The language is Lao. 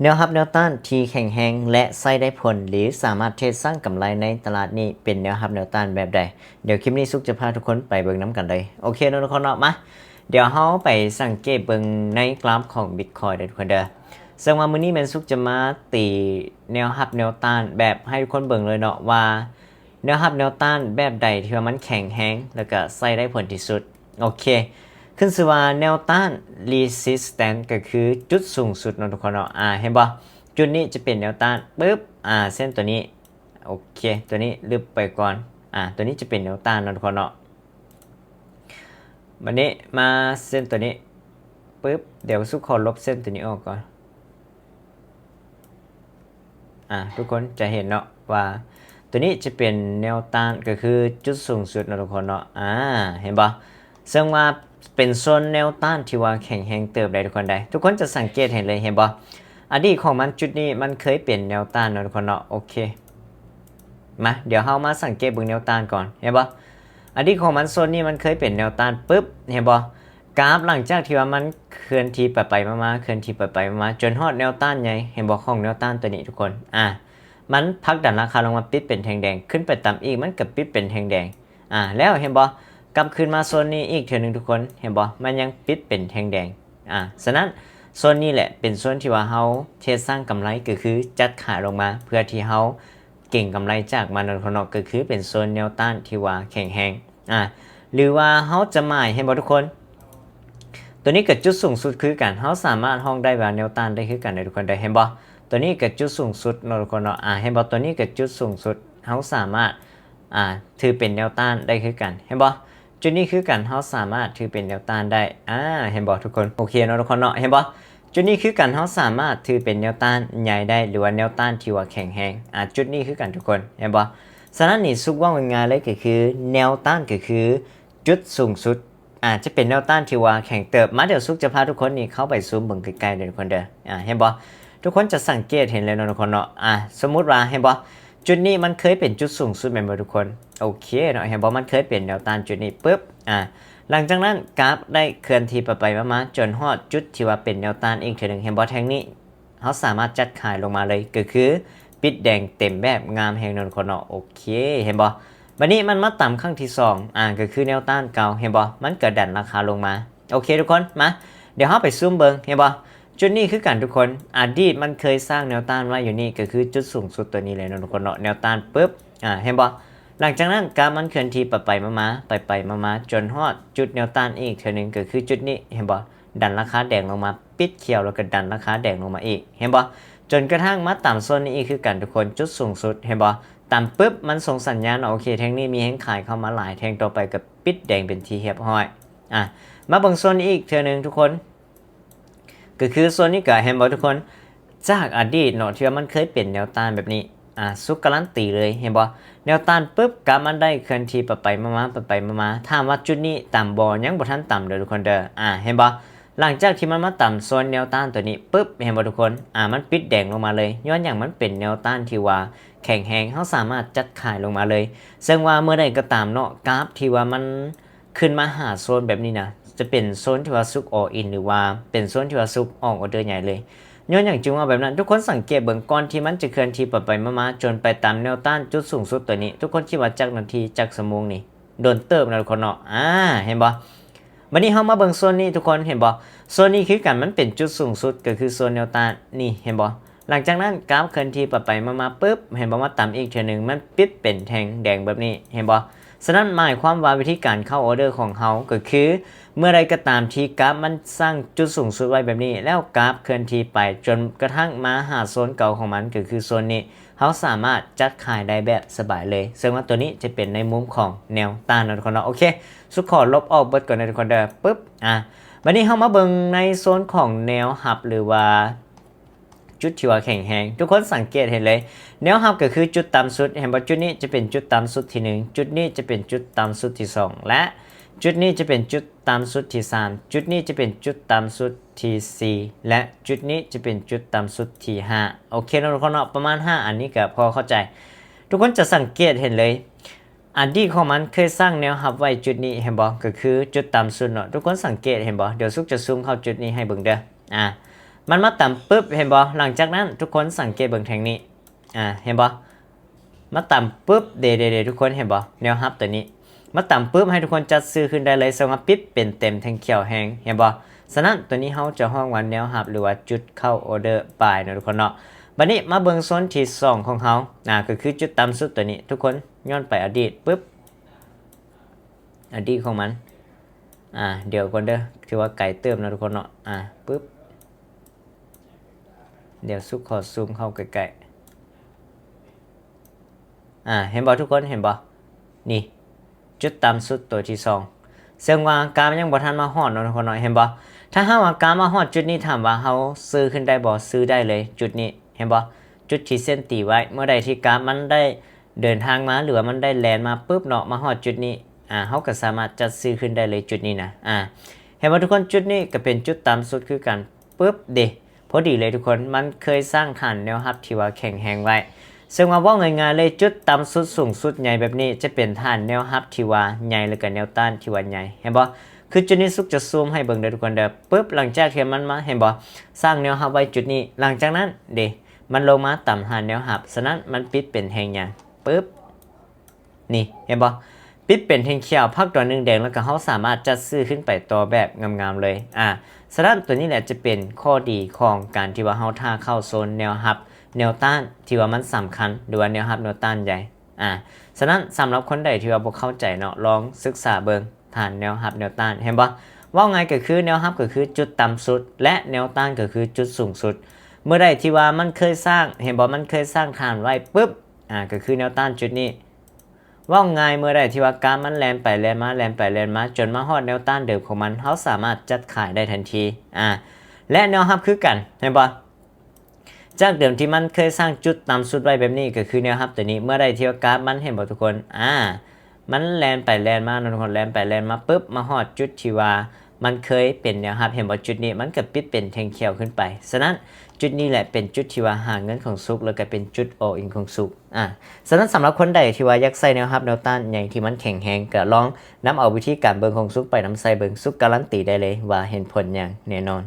ແນວຮັບແນວຕ້ານທີ່ແຂງແຮງ ແລະ ໃຊ້ໄດ້ຜົນ ຫຼື ສາມາດເທຣດສ້າງກຳໄລໃນຕະຫຼາດນີ້ ເປັນແນວຮັບແນວຕ້ານແບບໃດ? ດຽວຄລິບນີ້ສຸກຈະພາທຸກຄົນໄປເບິ່ງນຳກັນເລີຍ. ໂອເຄເນາະທຸກຄົນເນາະ, ມາ ດຽວເຮົາໄປສັງເກດເບິ່ງໃນກຣາຟຂອງ Bitcoin ເດີທຸກຄົນເດີ. ເຊິ່ງວ່າມື້ນີ້ແມ່ນສຸກຈະມາຕີແນວຮັບແນວຕ້ານແບບໃຫ້ທຸກຄົນເບິ່ງເລີຍເນາະ ວ່າແນວຮັບແນວຕ້ານແບບໃດທີ່ວ່າມັນແຂງແຮງ ແລ້ວກະໃຊ້ໄດ້ຜົນທີ່ສຸດ. ໂອເຄ ຂຶ້ນຊື່ວ່າແນວຕ້ານ resistance ກໍຄືຈຸດສູງສຸດເນາະທຸກຄົນເນາະ. ອາ ເຫັນບໍ່? ຈຸດນີ້ຈະເປັນແນວຕ້ານປຶບ ອາ ເສັ້ນຕົວນີ້. ໂອເຄ ຕົວນີ້ລຶບໄປກ່ອນ. ອາ ຕົວນີ້ຈະເປັນແນວຕ້ານເນາະທຸກຄົນເນາະ. ບັດນີ້ມາເສັ້ນຕົວນີ້ປຶບ ດຽວສຸກຂໍລົບເສັ້ນຕົວນີ້ອອກກ່ອນ. ອາ ທຸກຄົນຈະເຫັນເນາະວ່າ ຕົວນີ້ຈະເປັນແນວຕ້ານ ກໍຄືຈຸດສູງສຸດເນາະທຸກຄົນເນາະ. ອາ ເຫັນບໍ່? ເຊິ່ງວ່າເປັນໂຊນແນວຕ້ານທີ່ວ່າແຂງແຮງເຕີບໃດ໋ທຸກຄົນໃດ໋. ທຸກຄົນຈະສັງເກດເຫັນເລີຍ ເຫັນບໍ່? ອະດີດຂອງມັນຈຸດນີ້ມັນເຄີຍເປັນແນວຕ້ານເນາະທຸກຄົນເນາະ. ໂອເຄ ມາ ດຽວເຮົາມາສັງເກດເບິ່ງແນວຕ້ານກ່ອນ ເຫັນບໍ່? ອະດີດຂອງມັນໂຊນນີ້ມັນເຄີຍເປັນແນວຕ້ານປຶບ ເຫັນບໍ່? ກາຟຫຼັງຈາກທີ່ວ່າມັນເຄື່ອນທີ່ໄປໆມາໆ ເຄື່ອນທີ່ໄປໆມາໆ ຈົນຮອດແນວຕ້ານໃຫຍ່ ເຫັນບໍ່? ຂອງແນວຕ້ານຕົວນີ້ທຸກຄົນ ອາ ມັນຜັກດັນລາຄາລົງມາປິດເປັນແທ່ງແດງ ຂຶ້ນໄປຕຳອີກ ມັນກໍປິດເປັນແທ່ງແດງ. ອາ ແລ້ວເຫັນບໍ່? ກັບຄືນມາໂຊນນີ້ອີກເທື່ອໜຶ່ງທຸກຄົນ ເຫັນບໍ່? ມັນຍັງປິດເປັນແທ່ງແດງ. ອາ ສະນັ້ນໂຊນນີ້ແຫຼະເປັນໂຊນທີ່ວ່າເຮົາເທຣດສ້າງກຳໄລ ກໍຄືຈັດຂາຍລົງມາ ເພື່ອທີ່ເຮົາເກັງກຳໄລຈາກມັນເນາະທຸກຄົນເນາະ ກໍຄືເປັນໂຊນແນວຕ້ານທີ່ວ່າແຂງແຮງ. ອາ ຫຼືວ່າເຮົາຈະໝາຍ ເຫັນບໍ່ທຸກຄົນ? ຕົວນີ້ກໍຈຸດສູງສຸດຄືກັນ ເຮົາສາມາດຮ້ອງໄດ້ວ່າແນວຕ້ານໄດ້ຄືກັນເດີທຸກຄົນເດີ ເຫັນບໍ່? ຕົວນີ້ກໍຈຸດສູງສຸດເນາະທຸກຄົນເນາະ. ອາ ເຫັນບໍ່? ຕົວນີ້ກໍຈຸດສູງສຸດ ເຮົາສາມາດ ອາ ຖືເປັນແນວຕ້ານໄດ້ຄືກັນ ເຫັນບໍ່? ຈຸດນີ້ຄືກັນ ເຮົາສາມາດຖືເປັນແນວຕ້ານໄດ້. ອາ ເຫັນບໍ່ທຸກຄົນ? ໂອເຄເນາະທຸກຄົນເນາະ ເຫັນບໍ່? ຈຸດນີ້ຄືກັນ ເຮົາສາມາດຖືເປັນແນວຕ້ານໃຫຍ່ໄດ້ ຫຼືວ່າແນວຕ້ານທີ່ວ່າແຂງແຮງ. ອາ ຈຸດນີ້ຄືກັນທຸກຄົນ ເຫັນບໍ່? ສະນັ້ນນີ້ ສຸກເວົ້າງ່າຍໆເລີຍ ກໍຄືແນວຕ້ານກໍຄືຈຸດສູງສຸດ ອາ ຈະເປັນແນວຕ້ານທີ່ວ່າແຂງເຕີບ. ມາ ດຽວສຸກຈະພາທຸກຄົນນີ້ເຂົ້າໄປຊູມເບິ່ງໃກ້ໆເດີທຸກຄົນເດີ. ອາ ເຫັນບໍ່? ທຸກຄົນຈະສັງເກດເຫັນເລີຍເນາະທຸກຄົນເນາະ. ອາ ສົມມຸດວ່າ ເຫັນບໍ່? ຈຸດນີ້ມັນເຄີຍເປັນຈຸດສູງສຸດແມ່ນບໍ່ທຸກຄົນ? ໂອເຄເນາະ ເຫັນບໍ່? ມັນເຄີຍເປັນແນວຕ້ານຈຸດນີ້ປຶບ ອາ ຫຼັງຈາກນັ້ນກາຟໄດ້ເຄື່ອນທີ່ໄປໆມາໆ ຈົນຮອດຈຸດທີ່ວ່າເປັນແນວຕ້ານອີກເທື່ອໜຶ່ງ ເຫັນບໍ່? ແທ່ງນີ້ ເຮົາສາມາດຈັດຂາຍລົງມາເລີຍ ກໍຄືປິດແດງເຕັມແບບງາມແຮງເນາະທຸກຄົນເນາະ. ໂອເຄ ເຫັນບໍ່? ບັດນີ້ມັນມາຕຳຄັ້ງທີສອງ ອາ ກໍຄືແນວຕ້ານເກົ່າ ເຫັນບໍ່? ມັນກໍດັນລາຄາລົງມາ. ໂອເຄທຸກຄົນ ມາ ດຽວເຮົາໄປຊູມເບິ່ງ ເຫັນບໍ່? ຈຸດນີ້ຄືກັນທຸກຄົນ ອະດີດມັນເຄີຍສ້າງແນວຕ້ານໄວ້ຢູ່ນີ້ ກໍຄືຈຸດສູງສຸດຕົວນີ້ເລີຍເນາະທຸກຄົນເນາະ ແນວຕ້ານປຶບ ອາ ເຫັນບໍ່? ຫຼັງຈາກນັ້ນກາຟມັນເຄື່ອນທີ່ໄປໆມາໆ ໄປໆມາໆ ຈົນຮອດຈຸດແນວຕ້ານອີກເທື່ອໜຶ່ງ ກໍຄືຈຸດນີ້ ເຫັນບໍ່? ດັນລາຄາແດງລົງມາ ປິດຂຽວ ແລ້ວກໍດັນລາຄາແດງລົງມາອີກ ເຫັນບໍ່? ຈົນກະທັ້ງມາຕຳໂຊນນີ້ອີກຄືກັນທຸກຄົນ ຈຸດສູງສຸດ ເຫັນບໍ່? ຕຳປຶບ ມັນສົ່ງສັນຍານວ່າ ໂອເຄ ແທ່ງນີ້ມີແຮງຂາຍເຂົ້າມາຫຼາຍ ແທ່ງຕໍ່ໄປກໍປິດແດງເປັນທີ່ຮຽບຮ້ອຍ. ອາ ມາເບິ່ງໂຊນນີ້ອີກເທື່ອໜຶ່ງທຸກຄົນ ກໍຄືໂຊນນີ້ກໍ ເຫັນບໍ່ທຸກຄົນ? ຈາກອະດີດເນາະ ທີ່ວ່າມັນເຄີຍເປັນແນວຕ້ານແບບນີ້ ອາ ສຸກກາລັນຕີເລີຍ ເຫັນບໍ່? ແນວຕ້ານປຶບ ກາຟມັນໄດ້ເຄື່ອນທີ່ໄປໆມາໆ ໄປໆມາໆ ຖາມວ່າຈຸດນີ້ຕຳບໍ່? ຍັງບໍ່ທັນຕຳເດີທຸກຄົນເດີ. ອາ ເຫັນບໍ່? ຫຼັງຈາກທີ່ມັນມາຕຳໂຊນແນວຕ້ານຕົວນີ້ປຶບ ເຫັນບໍ່ທຸກຄົນ? ອາ ມັນປິດແດງລົງມາເລີຍ ຍ້ອນຫຍັງ? ມັນເປັນແນວຕ້ານທີ່ວ່າແຂງແຮງ ເຮົາສາມາດຈັດຂາຍລົງມາເລີຍ. ເຊິ່ງວ່າເມື່ອໃດກໍຕາມເນາະ ກາຟທີ່ວ່າມັນ ຂຶ້ນມາຫາໂຊນແບບນີ້ນະ ຈະເປັນໂຊນທີ່ວ່າສຸກ all in ຫຼືວ່າເປັນໂຊນທີ່ວ່າສຸກອອກອອເດີໃຫຍ່ເລີຍ. ຍ້ອນຫຍັງຈຶ່ງວ່າແບບນັ້ນ? ທຸກຄົນສັງເກດເບິ່ງ ກ່ອນທີ່ມັນຈະເຄື່ອນທີ່ໄປໆມາໆ ຈົນໄປຕາມແນວຕ້ານຈຸດສູງສຸດຕົວນີ້ ທຸກຄົນຄິດວ່າຈັກນາທີ ຈັກຊົ່ວໂມງນີ້? ດົນເຕີບເນາະທຸກຄົນເນາະ. ອາ ເຫັນບໍ່? ບັດນີ້ເຮົາມາເບິ່ງໂຊນນີ້ ທຸກຄົນເຫັນບໍ່? ໂຊນນີ້ຄືກັນ ມັນເປັນຈຸດສູງສຸດ ກໍຄືໂຊນແນວຕ້ານນີ້ ເຫັນບໍ່? ຫຼັງຈາກນັ້ນກາຟເຄື່ອນທີ່ໄປໆມາໆປຶບ ເຫັນບໍ່? ມາຕຳອີກເທື່ອໜຶ່ງ ມັນປິດເປັນແທ່ງແດງແບບນີ້ ເຫັນບໍ່? ສະນັ້ນໝາຍຄວາມວ່າວິທີການເຂົ້າອອເດີຂອງເຮົາກໍຄື ເມື່ອໃດກໍຕາມທີ່ກາຟມັນສ້າງຈຸດສູງສຸດໄວ້ແບບນີ້ ແລ້ວກາຟເຄື່ອນທີ່ໄປຈົນກະທັ່ງມາຫາໂຊນເກົ່າຂອງມັນ ກໍຄືໂຊນນີ້ ເຮົາສາມາດຈັດຂາຍໄດ້ແບບສະບາຍເລີຍ. ເຊິ່ງວ່າຕົວນີ້ຈະເປັນໃນມຸມຂອງແນວຕ້ານເນາະທຸກຄົນເນາະ. ໂອເຄ ສຸກຂໍລົບອອກເບິດກ່ອນເດີທຸກຄົນເດີ. ປຶບ ອາ ບັດນີ້ເຮົາມາເບິ່ງໃນໂຊນຂອງແນວຮັບ ຫຼືວ່າ ຈຸດທີ່ວ່າແຂງແຮງ ທຸກຄົນສັງເກດເຫັນເລີຍ ແນວຮັບກໍຄືຈຸດຕ່ຳສຸດ ເຫັນບໍ່? ຈຸດນີ້ຈະເປັນຈຸດຕ່ຳສຸດທີໜຶ່ງ ຈຸດນີ້ຈະເປັນຈຸດຕ່ຳສຸດທີສອງ ແລະ ຈຸດນີ້ຈະເປັນຈຸດຕ່ຳສຸດທີສາມ ຈຸດນີ້ຈະເປັນຈຸດຕ່ຳສຸດທີສີ່ ແລະ ຈຸດນີ້ຈະເປັນຈຸດຕ່ຳສຸດທີຫ້າ. ໂອເຄເນາະທຸກຄົນເນາະ ປະມານຫ້າອັນນີ້ກໍພໍເຂົ້າໃຈ. ທຸກຄົນຈະສັງເກດເຫັນເລີຍ ອະດີດຂອງມັນເຄີຍສ້າງແນວຮັບໄວ້ຈຸດນີ້ ເຫັນບໍ່? ກໍຄືຈຸດຕ່ຳສຸດເນາະ ທຸກຄົນສັງເກດເຫັນບໍ່? ດຽວສຸກຈະຊູມເຂົ້າຈຸດນີ້ໃຫ້ເບິ່ງເດີ. ອາ ມັນມາຕຳປຶບ ເຫັນບໍ່? ຫຼັງຈາກນັ້ນທຸກຄົນສັງເກດເບິ່ງແທ່ງນີ້ ອາ ເຫັນບໍ່? ມາຕຳປຶບ ເດ ເດ ເດ ທຸກຄົນເຫັນບໍ່? ແນວຮັບຕົວນີ້ມາຕຳປຶບ ໃຫ້ທຸກຄົນຈັດຊື້ຂຶ້ນໄດ້ເລີຍ ເຊິ່ງວ່າປິດເປັນເຕັມແທ່ງຂຽວແຮງ ເຫັນບໍ່? ສະນັ້ນຕົວນີ້ເຮົາຈະຮ້ອງວ່າແນວຮັບ ຫຼືວ່າຈຸດເຂົ້າ order buy ເນາະທຸກຄົນເນາະ. ບັດນີ້ມາເບິ່ງໂຊນທີສອງຂອງເຮົາ ອາ ກໍຄືຈຸດຕ່ຳສຸດຕົວນີ້ ທຸກຄົນຍ້ອນໄປອະດີດປຶບ ອະດີດຂອງມັນ ອາ ດຽວກ່ອນເດີ ຖືວ່າໄກເຕີບເນາະທຸກຄົນເນາະ ອາ ປຶບ ດຽວສຸກຂໍຊູມເຂົ້າໃກ້ໆ ອາ ເຫັນບໍ່ທຸກຄົນ ເຫັນບໍ່? ນີ້ ຈຸດຕ່ຳສຸດຕົວທີສອງ ເຊິ່ງວ່າກາຟຍັງບໍ່ທັນມາຮອດເນາະທຸກຄົນເນາະ ເຫັນບໍ່? ຖ້າຫາກວ່າກາຟມາຮອດຈຸດນີ້ ຖາມວ່າເຮົາຊື້ຂຶ້ນໄດ້ບໍ່? ຊື້ໄດ້ເລີຍຈຸດນີ້ ເຫັນບໍ່? ຈຸດທີ່ເສັ້ນຕີໄວ້ ເມື່ອໃດທີ່ກາຟມັນໄດ້ເດີນທາງມາ ຫຼືວ່າມັນໄດ້ແລ່ນມາປຶບເນາະ ມາຮອດຈຸດນີ້ ອາ ເຮົາກໍສາມາດຈັດຊື້ຂຶ້ນໄດ້ເລີຍຈຸດນີ້ນະ ອາ ເຫັນບໍ່ທຸກຄົນ? ຈຸດນີ້ກໍເປັນຈຸດຕ່ຳສຸດຄືກັນ ປຶບ ເດ ພໍດີເລີຍທຸກຄົນ ມັນເຄີຍສ້າງຖານແນວຮັບທີ່ວ່າແຂງແຮງໄວ້ ເຊິ່ງວ່າເວົ້າງ່າຍໆເລີຍ ຈຸດຕ່ຳສຸດ ສູງສຸດ ໃຫຍ່ແບບນີ້ ຈະເປັນຖານແນວຮັບທີ່ວ່າໃຫຍ່ ແລ້ວກໍແນວຕ້ານທີ່ວ່າໃຫຍ່ ເຫັນບໍ່? ຄືຈຸດນີ້ ສຸກຈະຊູມໃຫ້ເບິ່ງເດີທຸກຄົນເດີ ປຶບ ຫຼັງຈາກທີ່ມັນມາ ເຫັນບໍ່? ສ້າງແນວຮັບໄວ້ຈຸດນີ້ ຫຼັງຈາກນັ້ນເດ ມັນລົງມາຕຳຖານແນວຮັບ ສະນັ້ນມັນປິດເປັນແທ່ງຫຍັງ? ປຶບ ນີ້ ເຫັນບໍ່? ປິດເປັນແທ່ງຂຽວ ພັກດອນໜຶ່ງແດງ ແລ້ວກໍເຮົາສາມາດຈັດຊື້ຂຶ້ນໄປຕໍ່ແບບງາມໆເລີຍ ອາ ສະນັ້ນຕົວນີ້ແຫຼະຈະເປັນຂໍ້ດີຂອງການທີ່ວ່າເຮົາຖ້າເຂົ້າໂຊນແນວຮັບ ແນວຕ້ານ ທີ່ວ່າມັນສຳຄັນ ຫຼືວ່າແນວຮັບ ແນວຕ້ານໃຫຍ່ ອາ ສະນັ້ນສຳລັບຄົນໃດທີ່ວ່າບໍ່ເຂົ້າໃຈເນາະ ລອງສຶກສາເບິ່ງຖານແນວຮັບ ແນວຕ້ານ ເຫັນບໍ່? ເວົ້າງ່າຍກໍຄືແນວຮັບກໍຄືຈຸດຕ່ຳສຸດ ແລະ ແນວຕ້ານກໍຄືຈຸດສູງສຸດ ເມື່ອໃດທີ່ວ່າມັນເຄີຍສ້າງ ເຫັນບໍ່? ມັນເຄີຍສ້າງຖານໄວ້ປຶບ ອາ ກໍຄືແນວຕ້ານຈຸດນີ້ ເວົ້າງ່າຍ ເມື່ອໃດທີ່ວ່າກາຟມັນແລ່ນໄປແລ່ນມາ ແລ່ນໄປແລ່ນມາ ຈົນມາຮອດແນວຕ້ານເດີມຂອງມັນ ເຮົາສາມາດຈັດຂາຍໄດ້ທັນທີ ອາ ແລະ ແນວຮັບຄືກັນ ເຫັນບໍ່? ຈາກເດີມທີ່ມັນເຄີຍສ້າງຈຸດຕ່ຳສຸດໄວ້ແບບນີ້ ກໍຄືແນວຮັບຕົວນີ້ ເມື່ອໃດທີ່ວ່າກາຟມັນ ເຫັນບໍ່ທຸກຄົນ? ອາ ມັນແລ່ນໄປແລ່ນມາເນາະທຸກຄົນ ແລ່ນໄປແລ່ນມາປຶບ ມາຮອດຈຸດທີ່ວ່າມັນເຄີຍເປັນແນວຮັບ ເຫັນບໍ່? ຈຸດນີ້ມັນກໍປິດເປັນແທ່ງຂຽວຂຶ້ນໄປ ສະນັ້ນຈຸດນີ້ແຫຼະເປັນຈຸດທີ່ວ່າຫາເງິນຂອງສຸກ ແລ້ວກໍເປັນຈຸດ all in ຂອງສຸກ ອາ ສະນັ້ນສຳລັບຄົນໃດທີ່ວ່າຢາກໃສ່ແນວຮັບແນວຕ້ານຫຍັງທີ່ມັນແຂງແຮງ ກໍລອງນຳເອົາວິທີການເບິ່ງຂອງສຸກໄປນຳໃຊ້ເບິ່ງ ສຸກກາລັນຕີໄດ້ເລີຍວ່າເຫັນຜົນຢ່າງແນ່ນອນ.